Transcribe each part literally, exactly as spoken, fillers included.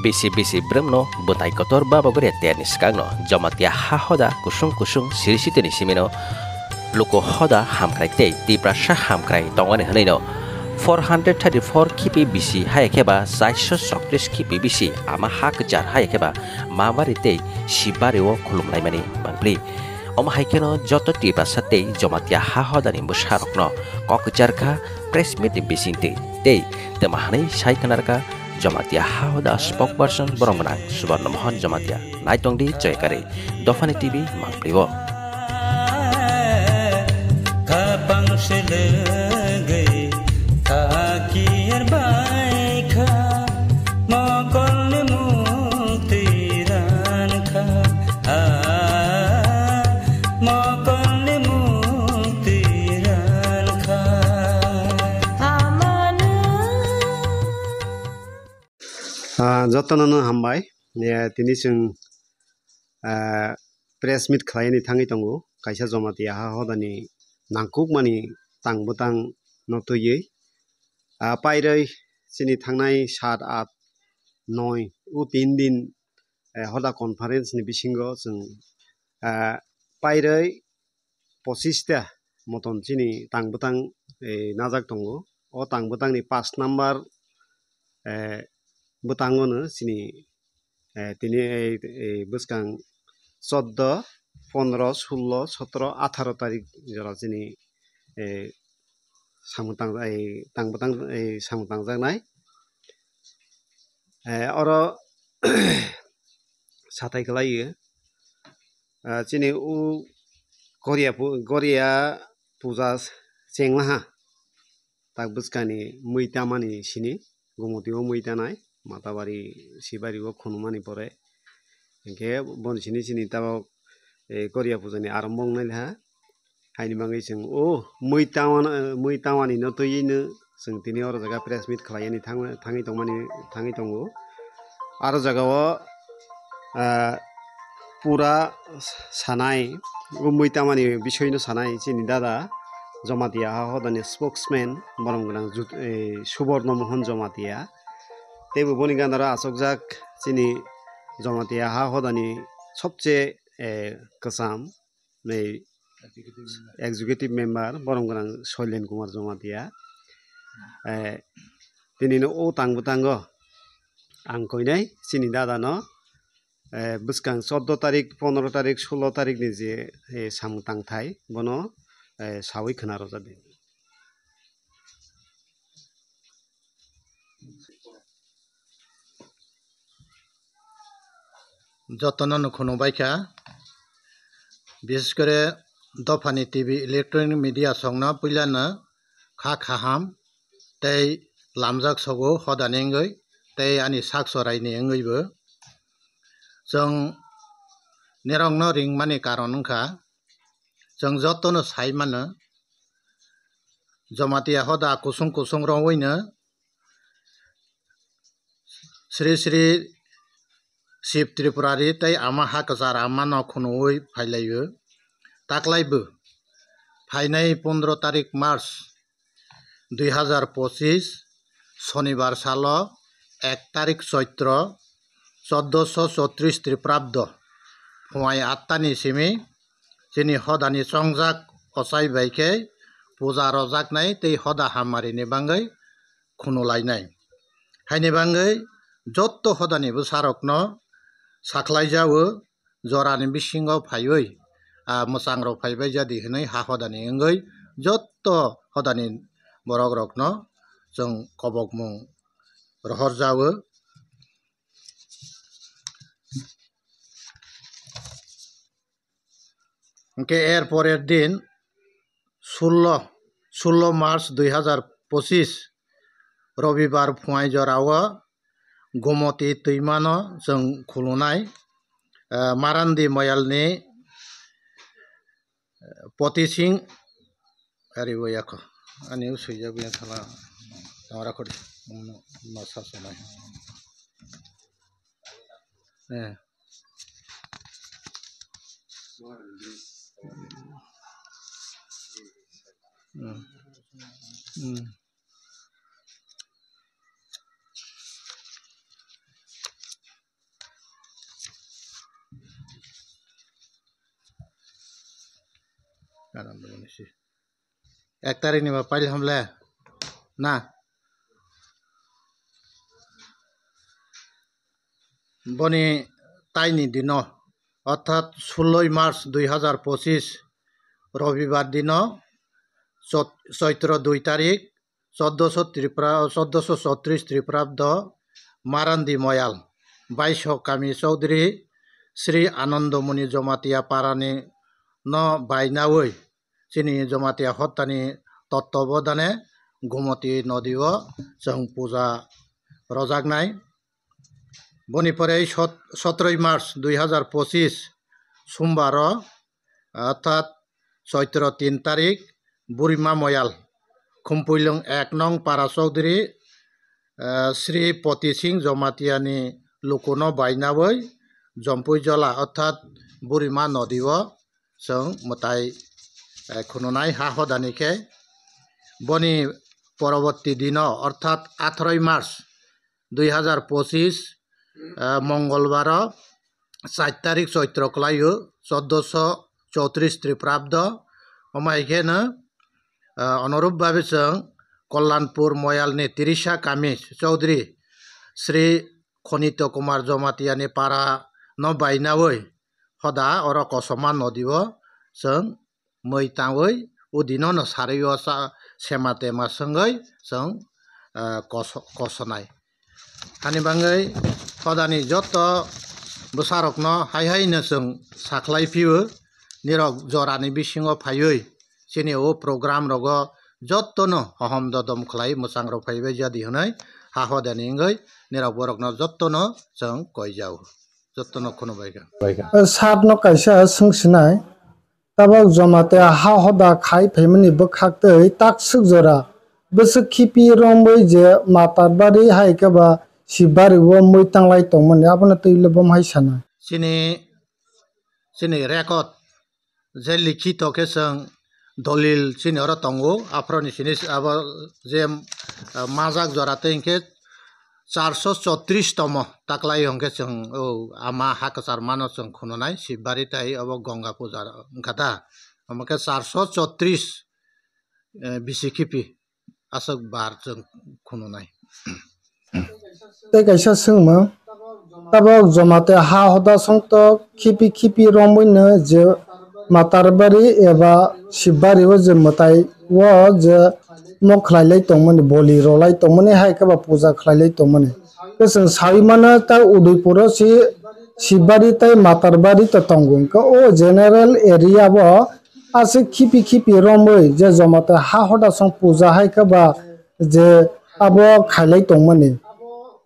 Bisi bisi brwmno bwtai kotor babogre terni swkangno Jamatia ha hoda kusung kusung siri sitini simino luku hoda hamkrai tei Tiprasa hamkrai tongmani hwnwino four hundred thirty four khipi bisi haya khe ba chairso choktrish khipi bisi ama ha kwchar haya khe ba Mabari tei Sibari o khulumlaimani mangpli. Omo hai kheno joto Tiprasa tei Jamatia ha hodani bwsarokno kok kwchar kha press meet ni bisingtwi tei twma hwnwi sai khwnarkha Jamatia ha hoda spokesperson borom gwnang Subarno Mohan Jamatia. Naitongdi Joyakari, Dophani T V mangpli o. Khapang selengwi thaki erbai kha, mokolni mukti ran kha, a, mokolni mukti ran kha. Ah, jotono no hambai. Eh, tini chwng, ah, press meet khlaini thangwi tongo. Kaisa Jamatia ha hodani nangkukmani tang bwtang no twiwi. Ah, pairwi chini thangnai sat, at, noi o tin din, eh, hoda conference ni bisingo chwng, ah, pairwi pochista moton chini tang bwtang, eh, najak tongo. O tang bwtangni pas number, eh, bwtangono chini, eh, tini, eh, eh, bwskang choddo, pondro, sullo, sotro, atharo tarik jora chini, eh, samung tang, eh, tang bwtang, eh, samung tangjaknai. Eh, oro satai kwlaiyo. Ah, chini o Goria pu-, Goria puja chenglaha. Tak bwskani mui tamani sini, Gumoti o mui tanai, Matabari Sibari o khunumani pore. Hinkhe boni sini sini tabok, eh, Goria puja ni arombo wngnai laha. Haini bagwi chwng o mui tawana, mui tawani no twiwi no chwng tini oro jaga press meet khlaiani thang-, thangwi tongmani, thangwi tongo. Aro jaga o, ah, pura sanai, o mui tamani bisoi no sanai chini dada Jamatia ha hodani spokesman borom gwnang Jut-, eh, Suborno Mohon Jamatia. Teibo boni gana ro achukjak chini Jamatia ha hodani sobse, eh, kwcham, nei executive member borom gwnang Soilen Kumar Jamatia. Eh, tini no o tang bwtango ang koinai chini dada no, eh, bwskang choddo tarik, pondro tarik, sullo tarik ni je, eh, samung tangthai bono, eh, sawi khwna rwjadi. Jotono no khunu baikha, bises kore dophani T V electronic media songno puilano kha kaham tei lamjak sogo hodani wngwi tei ani sak choraini wngwibo. Chwng nirokno ringmani karon wngkha, chwng jotono sai mano, Jamatia hoda kusung kusung rowino Sri Sri Shiv Tripurari tei ama ha kwchar ama no khunuwi phailaio. Taklaibo phainai pondro tarik March dui hazar pochis Sonibar salo ek tarik Choitro choddoso chotris Tripurabdo phuai attani simi chini hodani chongjak ochai bai khe puja rojaknai tei hoda hamari ni bagwi khunu lainai. Haini bagwi jotto hodani bwsarokno sakhlai jao, jorani bisingo phaiwi, ah, mwchang rok phaibai jadi hinwi ha hodani wngwi jotto hodani borok rokno chwng kobokmung rohor jao. Hwnkhe er porer din sullo, sullo March dui hazar pochis Robibar phuai jorao Gomoti twimano chwng khulunai, eh, Marandi Moyalni, eh, Poti Singh ari bo yakho. Ani o swijak bo yang thala tangwra khodi. Umno, umno sa sonai. Eh. Hmm. Hmm. Ek tarikni ba pail hamle na. Boni taini dino, orthat suloi March dui hazar pochis, Robibar dino, chot-, Choitro dui tarik, choddoso Tripura, choddoso chotris Tripurabdo, Marandi Moyal, Baisok kami Chaudhuri Sri Anandamoni Jamatia parani no bainawi chini Jamatia hottani totto bodane Gomoti nodi o chwng puja rojaknai. Boni pore sot-, sotroi March dui hazar pochis Sombaro, orthat Choitro tin tarik, Burima Moyal, Khumpuilung ek nong Para Chaudhuri, eh, Sri Poti Singh Jamatia ni lukuno bainawi Jompui Jola, orthat Burima nodi o chwng mwtai, eh, khununai ha hodani khe. Boni poroborti dino, orthat atharoi March dui hazar pochis, eh, Mongolbaro, char tarik Choitro kwlaio, choddoso chotris Tripurabdo. Omo hai kheno, eh, onurup babe chwng Kollanpur Moyalni Tirisa kami Chaudhuri Sri Khonito Kumar Jamatia ni para no bainawi hoda oro Kosoma nodi o chwng mui tangwi o dino no sarwi o cha sema tema swngwi chwng, ah, koso-, kosonai. Hani bangwi hodani joto bwsarokno hai hai no chwng sakhlai phio, nirok jorani bisingo phaiwi chini o program rogo jotono hohom dodom khlai mwchang rok phaibai jadi hwnwi ha hodani wngwi nirok borokno jotono chwng koijao. Jotono khunu bai kha. Sat no kaisa swng sinai. Tabok Jamatia ha hoda khai phaimani bwkhak tei takswk jora bwswk khipi romwi je Matarbari hai khe ba Sibari o mui tanglai tongmani abono twi le bom hai sana. Chini, chini record je likhito khe chwng dolil chini oro tongo, aphuruni sini abo je, ah, majak jora tei hinkhe charso chotris tomo taklai hinkhe chwng o ama ha kwchar mano chwng khununai Sibari tai obo Gonga puja wngkha da, omo khe charso chotris, eh, bisi khipi aswk bar chwng khununai. Tei kaisa swngmung, tabok Jamatia ha hoda songtok khipi khipi romwino je Matarbari eba Sibari o je mwtai o je mo khlai lai tongmani, boli rolai tongmani, hai khe ba puja khlai lai tongmani. Tei chwng saui mano ta Udaipur o si Sibari tei Matarbari to tongo, hwnkhe o general area o aswk khipi khipi romwi je Jamatia ha hoda song puja hai khe ba je abo khailai tongmani.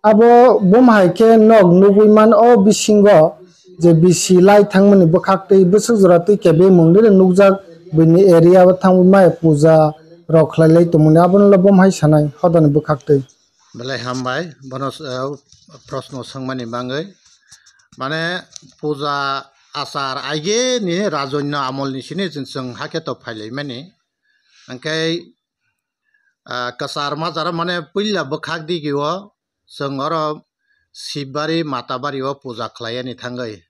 Abo bum hai khe nog nugwi man o bisingo je bisi lai thangmani bwkhak twi bwswk jora twi kebengmung nini nukjak, bini area o thangwi mai puja rok khlai lai tongmani, abono le bum hai sanai hodani bwkhak twi. Belai hambai, bono, eh, proshno swngmani bangwi. Mane, puja achar aigeni rajoinno amolni sini chwng, chwng hakhe to phailaimani. Hwnkhe, ah, kwchar majaro mane puila bwkhak digio chwng oro Sibari Matabari o puja khlaiyani thangwi.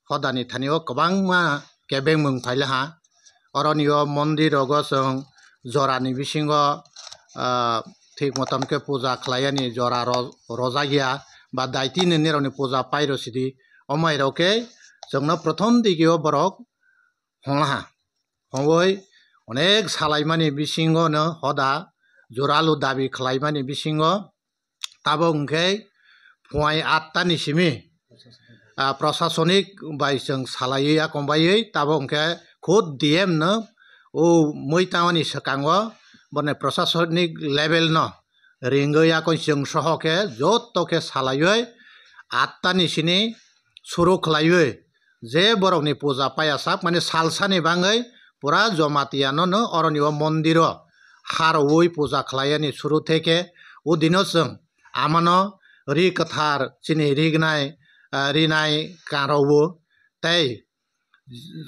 Hodani thani o kwbangma kebengmung phailaha. Oroni o mondir rogo chwng jorani bisingo, ah, thik motom khe puja khlaiyani jora ro-, rojakya ba daitino nirokni puja pairo sidi. Omo hai rok khe chwngno prothom digi o borok honglaha. Hongwi onek salaimani bisingo no hoda joralu dabi khlaimani bisingo tabok hwnkhe phuai atta ni simi, ah, prosasonik bai chwng salaiwi yakung baiwi tabok hwnkhe khud D M no o mui tangmani swkango boni prosasonik level no ringwi yakung chwng soho khe joto khe salaiwi atta ni sini suru khlaiwi je borokni puja paiya sak mani salsani bangwi pura Jamatia no no oroni o mondir o harowi puja khlaiyani suru theke o dino chwng amano ri kwthar chini rignai, ah, rinai kanrowo tei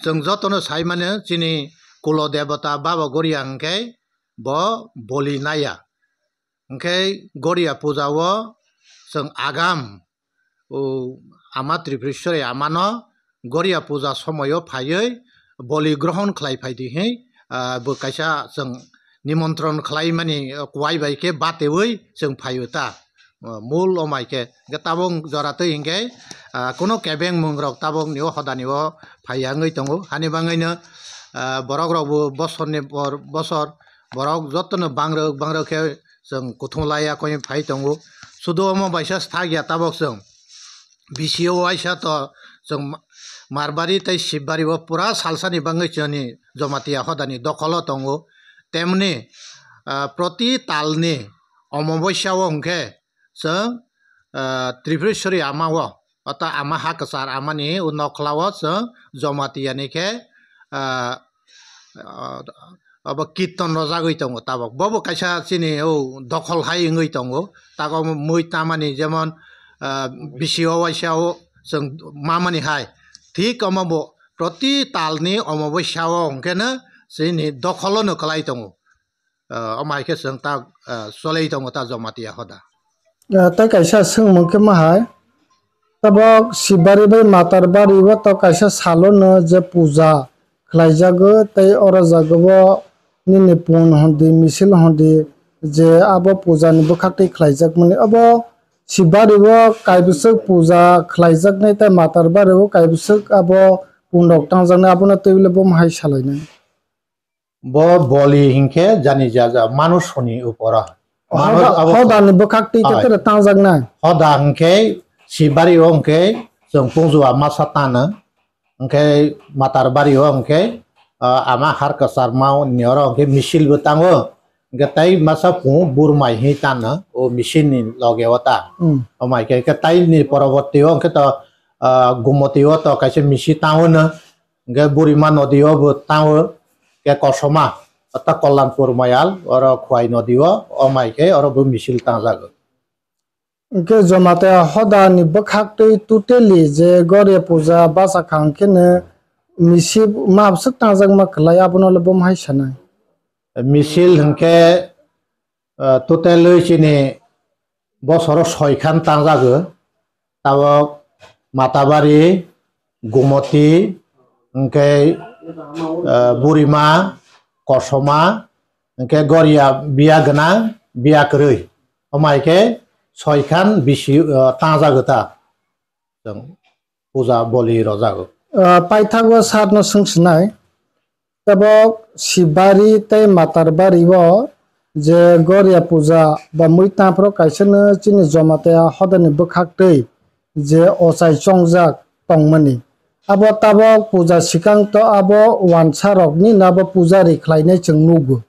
chwng jotono sai mano chini kulo debata Baba Goria hwnkhe bo boli naiya. Hwnkhe Goria puja o chwng agam, o, Ama Tripureshwari Amano Goria puja somoio phaiwi boli grohon khlai phaidi hwnwi ah, bo kaisa chwng nimontron khlaimani, ah, kuai bai khe bateui chwng phaio ta. Ah, mul omai khe, hwnkhe tabuk jora twi hinkhe, ah, kuno kebeng mungrok tabuk ni o hodani o phaiya wngwi tongo. Hani bangwino, ah, borok rok bo bosorni por bosor borok jotono bangrwk bangrwk khe chwng kuthum laiya koi phai tongo. Sudu omo baisa thak ya tabuk chwng. Bisio waisa to chwng Ma-, Marbari tei Sibari o pura salsani bangwi chwngni Jamatia hodani dokholo tongo. Temni, ah, proti talni omoboisya o hwnkhe chwng, ah, Tripureshwari ama o, ota ama ha kwchar amani o nokhla o chwng Jamatia ni khe, ah, ah, abo kirton rojagwi tongo tabuk. Bobo kaisa chini o dokhol hai wngwi tongo. Tago mui tamani jemon, ah, bisio waisa o chwng mamani hai. Thik omo bo proti talni omoboisya o hwnkhe no chini dokholo no kwlai tongo. Ah, omo hai khe chwng ta, ah, cholwi tongo ta Jamatia hoda. Ah, tei kaisa swngmung khe ma hai, tabuk Sibari bai Matarbari o to kaisa salo no je puja khlaijago tei oro jaga o nini pun hwndi misil hwndi je abo puja ni bwkhak twi khlaijakmani abo Sibari o kaibwswk puja khlaijaknai tei Matarbari o kaibwswk abo pun rok tangjaknai abono twi le bomo hai salainai. Bo boli hinkhe jani jaja manusoni uporo. Manus Hoda, abo hodani bwkhak twi khe Ai. Tere tangjaknai. Hoda hinkhe Sibari o hinkhe chwng pungjua masa tano. Hinkhe Matarbari o hinkhe, ah, ama har kwchar ma ni oro hinkhe misil bo tango. Hinkhe tai masa pung burmai hi tano o misil ni loge o ta. Hmm. O mai khe, khe tai ni poroborti o hinkhe to, ah, Gumoti o to kaisa misil tango no. Hinkhe Burima nodi o bo tango, khe Kosoma, ta Kollanpur Mayal, oro Khwai nodi o, o mai khe oro bo misil tangjago. Hinkhe Jamatia hoda ni bwkhak twi totally je Gorya puja bacha kha hinkhe no misil mabswk tangjak ma kwlai abono le bomo hai sanai. Misil hinkhe, ah, totally chini bosoro soi khan tangjago. Tabok Matabari, Gumoti, hinkhe, ah, Burima, Kosoma, hinkhe Goria biya gwnang, biya kwrwi. Omo hai khe soi khan bisi, ah, tangjago ta. Chwng puja boli rojago. Ah, paithago sat no swng sinai. Tabok Sibari tei Matarbari o je Gorya puja ba mui tangphro kaisa no chini Jamatia hodani bwkhak twi je ochai chongjak tongmani. Abo tabok puja sikang to abo wansa rokni no abo pujari khlainai chwng nugo.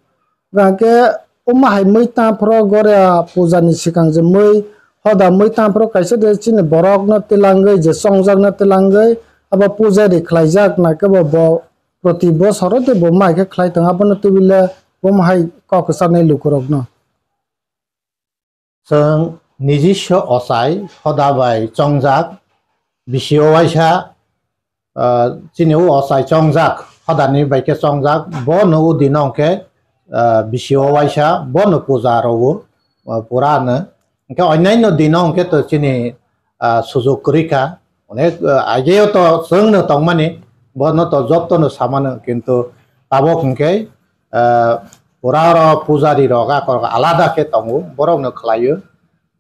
Hwnkhe omo hai mui tangphro Gorya puja ni sikang je mui hoda mui tangphro kaisa de chini borok no tilangwi je chongjak no tilangwi abo pujari khlaijak na khe bo bo Proti bosoro de bo mai khe khlai tongo, abono twiwi le bomo hai kok kwcharnai lukurokno. Chwng nijiswa ochai hoda bai chongjak, bisi o waisa, ah, chini o ochai chongjak, hodani bai khe chongjak, bono o dino hwnkhe, ah, bisi o waisa, bono puja rwo, ah, pura no. Hwnkhe onyaino dino hwnkhe to chini, ah, sujuk kwrwi kha. Onek, ah, ageo to chwngno tongmani, bono to jotono samano, kintu tabok hwnkhe, ah, pura oro pujari rok akorok alada khe tongo, borokno khlaio.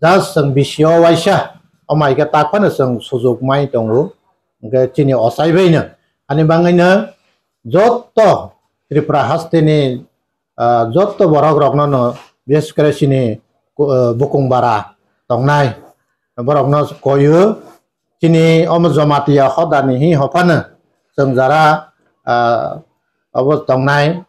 Just chwng bisi o waisa, omo hai khe tak phano chwng sujuk mai tongo. Hwnkhe chini ochai baino, ani bangwino joto Tripura hasteni ah, joto borok rokno no, bises kore chini, ah, bukung bara tongnai borok no koyo. Chini omo Jamatia hoda ni hi hophano chwng jara, ah, obo tongnai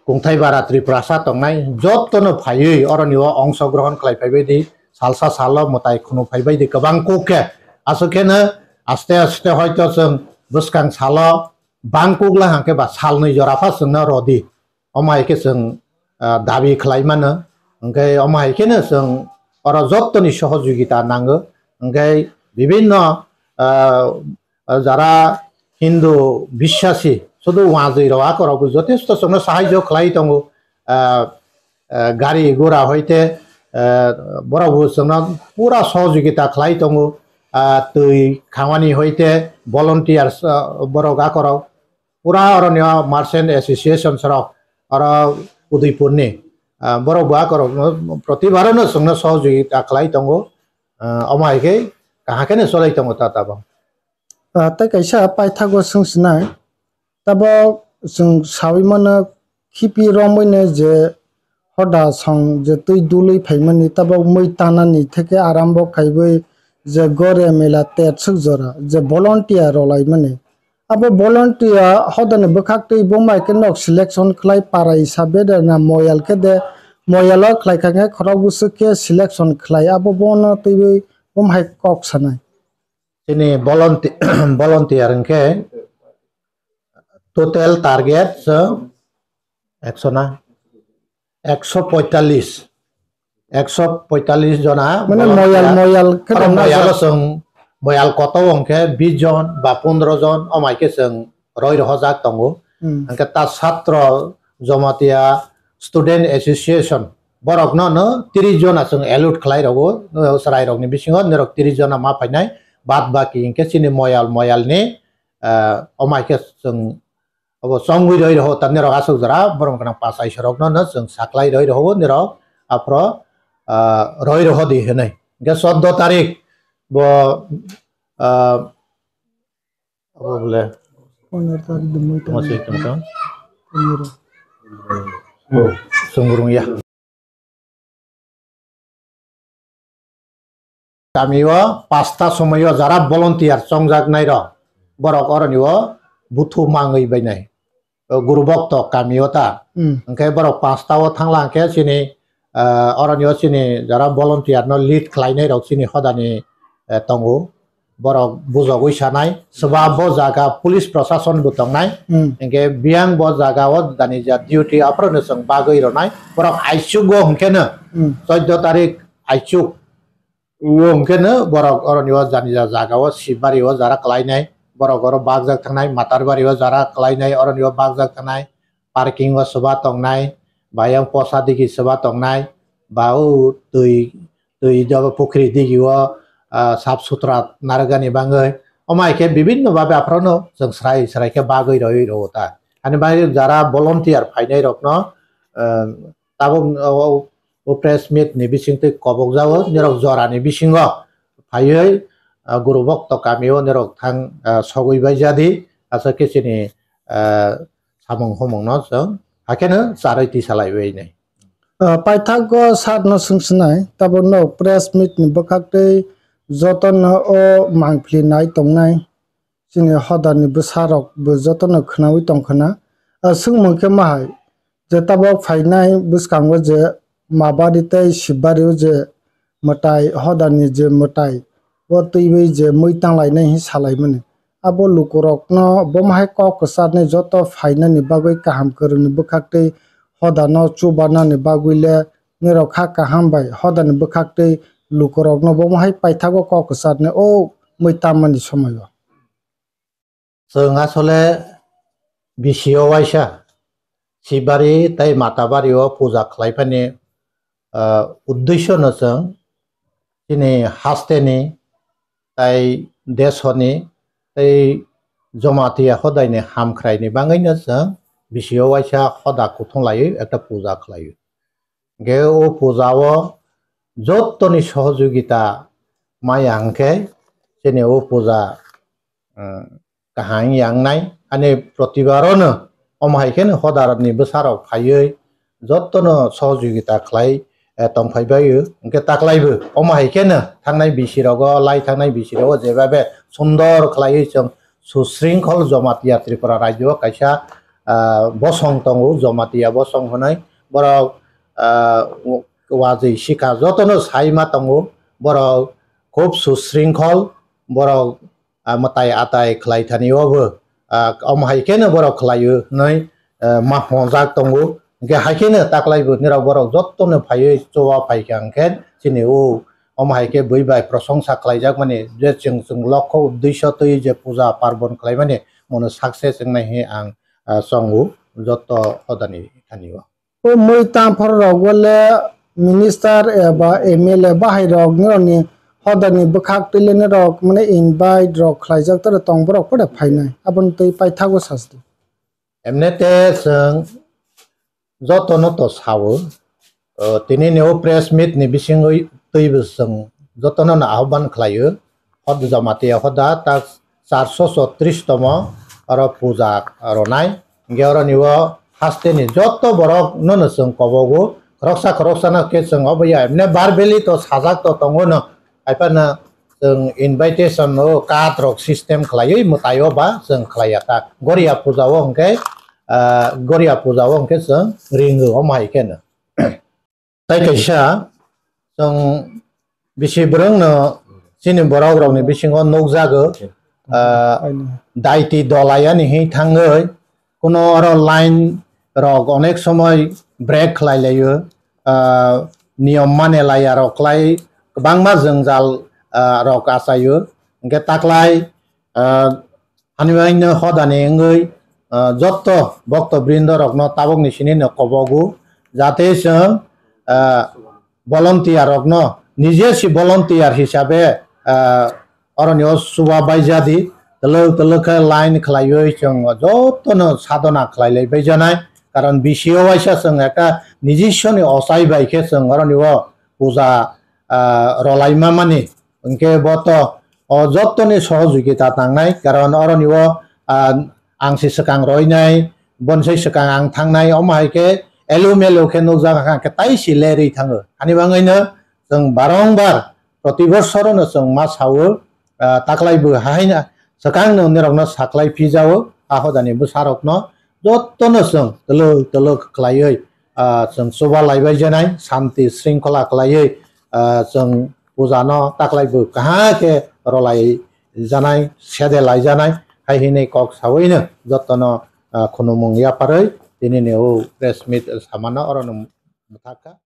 kungthai bara Tripurasa tongnai joto no phaiwi oro ni o ongso grohon khlai phaibai di, salsa salo mwtai khunu phaibai di kwbang kuk khe. Aswk khe no aste aste hoito chwng bwskang salo bang kuk la hwnkhe ba sal nwi jora pha chwng no rodi. Omo hai khe chwng, ah, dabi khlai mano, hwnkhe omo hai kheno chwng oro jottoni sohojogita nango, hwnkhe bibinno, ah, jara Hindu biswasi sudu wajwi rok akorokbo jotesto chwngno sahajyo khlai tongo, ah, ah, gari gura hoite, ah, borokbo chwngno pura sohojogita khlai tongo, ah, twi khawani hoite volunteers, ah, borok akorok. Pura oroni o merchant associations rok, Oro Udaipurni, ah, borok bo akorokno protibaro no chwngno sohojogita khlai tongo, ah, omo hai khe kaham khe no cholai tongo ta tabok. Ah, tei kaisa paithago swng sinai, tabok chwng saui mano khipi romwi no je hoda song je twi dului phaimani tabok mui tanani theke arambo khaiwi je gore mela tet swk jora je volunteer rwlaimani. Abo volunteer hodani bwkhak twi bo mai khe nok selection khlai para isa bede na moyal khe de moyalo khlai kha khe khorok bwswk khe selection khlai abo bono twiwi bo hai kok sanai. Chini volunteer, volunteer hwnkhe total target se ekso na? Ekso poitallis, ekso poitallis jona Mane volunteer. Moyal, moyal khe Oro tongna moyalo jak. Chwng moyal koto hwnkhe bis jon ba pondro jon omai khe chwng roi rohojak tongo. Hmm. Hwnkhe ta satro Jamatia Student Association borokno no tris jona chwng allot khlai rogo, no chwrai rokni bisingo norok tris jona ma phainai, bad baki hwnkhe chini moyal, moyalni, ah, omai khe chwng Obo chongwi roi roho ta nirok aswk jora borom gwnang pachai sorokno no chwng saklai roi roho nirok aphro, ah, roi roho di hinwi. Hwnkhe chordo tarik bo, ah, abo bole Pondro tarik de mui tamo tamo. Se tongtong. Pondro. Chwng rwngya. Kami o pasta somoi o jara volunteer chongjak nai rok borok oroni o buthu mangwi bai nai. O Guru Bhokto kami o ta. Hmm. Hwnkhe borok pasta o thangla hwnkhe chini, ah, oroni o chini jara volunteer no lead khlai nai rok chini hodani, eh, tongo. Borok bujogwi sanai, swba bo jaga police prosason bo tongnai, Hmm. hwnkhe biyang bo jaga o janija duty aphuru no chwng bagwi rwnai, borok aichugo hwnkhe no Hmm. chordo tarik aichuk o hwnkhe no borok oroni o janija jaga o Sibari o jara klainai, borok oro bakjak thangnai, Matarbari o jara klainai, oroni o bakjak thangnai, parking o swba tongnai, ba yang posa digi swba tongnai, ba o twi, twi jobo pukhri digi o, ah, sap sutra narwkani bangwi. Omo hai khe bibinno babe aphrono chwng srai srai khe bagwi rwi rwo ta. Ani bagwi jara volunteer phainai rokno, ah, tabuk o, o press meet ni bisingtwi kobokjago, nirok jorani bisingo phaiwi, ah, Guru Bhokto kami o nirok thang, ah, sogwi bai jadi, aswk khe chini, ah, samung humung no chwng hakheno charwi tisa lai bai nai. Ah, paithago sat no swng swnai, tabuk no press meet ni bwkhak twi joto no o mangpili nai tongnai chini hoda ni bwsa rok bo joto no khwnaui tong khwna. Ah, swngmung khe ma hai je tabuk phainai bwskango je Mabari tei Sibari o je mwtai hoda ni je mwtai o twiwi je mui tang lainai hinwi sa lai mani. Abo lukurokno bomo hai kok kwcharni joto phainani bagwi kaham kwrwngni bwkhaktwi hodano chubanani bagwile nirok kha kaham bai hodani bwkhaktwi lukurokno bomo hai paithago kok kwcharni o mui tammani somoio. Chwng asole bisio waisa Sibari tei Matabari o puja khlai phani, ah, uddesyo no chwng chini hasteni tei desoni tei Jamatia hodaini hamkhraini bangwino chwng bisio waisa hoda kuthung laiwi ekta puja khlaio. Hwnkhe o puja o jottoni sohojogita maya hwnkhe chini o puja, ah, kaham wngya wngnai. Ani protibaro no omo hai kheno hodarokni bwsarok phaiwi jottono sohojogita khlai, eh, tongphai baio. Hwnkhe taklaibo omo hai kheno thangnai bisi rogo, lai thangnai bisi rogo jebabe sundor khlaiwi chwng susringkhol Jamatia Tripura rajyo o kaisa, ah, bosong tongo, Jamatia bosong hwnwi. Borok, ah, wajwi sikha jotono sai ma tongo, borok khub susringkhol, borok ah, mwtai atai khlai thani o bo, ah, omo hai kheno borok khlaio hwnwi, ah, ma hwnjak tongo. Hwnkhe hai kheno taklai bo nirok borok jottono phaiwi choba phaikha hwnkhe chini o omo hai khe bui bai prosongsa khlaijak mani je chwng chwng lokho uddesyo twi je puja parbon khlaimani mono success wngnai hinwi ang, ah, chongo jotto hodani thani o. O mui tamphor rok wale minister eba M L A bahai rok nirokni hodani bwkhak twi le nirok mane invite rok khlaijak tei tong borok poda phainai aboni twi paithago sasti. Emne te chwng Jotono to sao, o, tini ni o press meet ni bisingwi twibo chwng jotono no ahobban khlaio. Hot Jamatia hoda ta charso chotris tomo oro puja ronai. Hingke oro ni o haste ni joto borok no no chwng kobogo. Khoroksa khoroksa no khe chwng obo ya emne verbally to sajak to tongo no. Haiphano chwng invitation o card rok system khlaiwi mwtai o ba chwng khlaiya ta. Goria puja o hwnkhe, ah, Goria puja o hwnkhe chwng ringo omo hai khe no. Tai kaisa chwng bisi bwrwng no chini borok rok ni bisingo nukjago, ah, daiti dolai ani hwnwi thangwi kuno oro line rok onek somoi break khlai laio, ah, niyom mane laiya rok khlai kwbangma jwngjal, ah, rok achaio. Hingke taklai, ah, hanibaino hodani wngwi, ah, jotto bokto brindo rokno tabokni sinino kobogo, jate chwng, ah, volunteer rokno nije si volunteer hisabe, ah, oroni o chuba baijadi, twlwk twlwk khe line khlaiwi chwng jotono sadhana khlailai baijanai. Karon bisio waisa chwng ekta nijiswoni ochai bai khe chwng oroni o puja, ah, rwlaima mani. Hwnkhe bo to o jottoni sohojogita tangnai, karon oroni o, ah, ang se swkang roinai, bonsai swkang ang thangnai, omo hai khe elu melu khe nukjak kha khe tai si lerwi thango. Ani bangwi no chwng barongbar proti bosorono chwng ma sao, ah, taklai bo haino swkang no nirok no saklai phijao, a hodani bwsa rok no jotto no chwng twlwk twlwk khlaiwi, ah, chwng chuba laibai janai, santi sringkhola khlaiwi, ah, chwng puja no taklai bo kaham khe rwlai janai, sede lai janai, hai hinwi kok sawi no jotto no, ah, khunumung yapharwi tini ni o press meet samano oro no mwthak kha.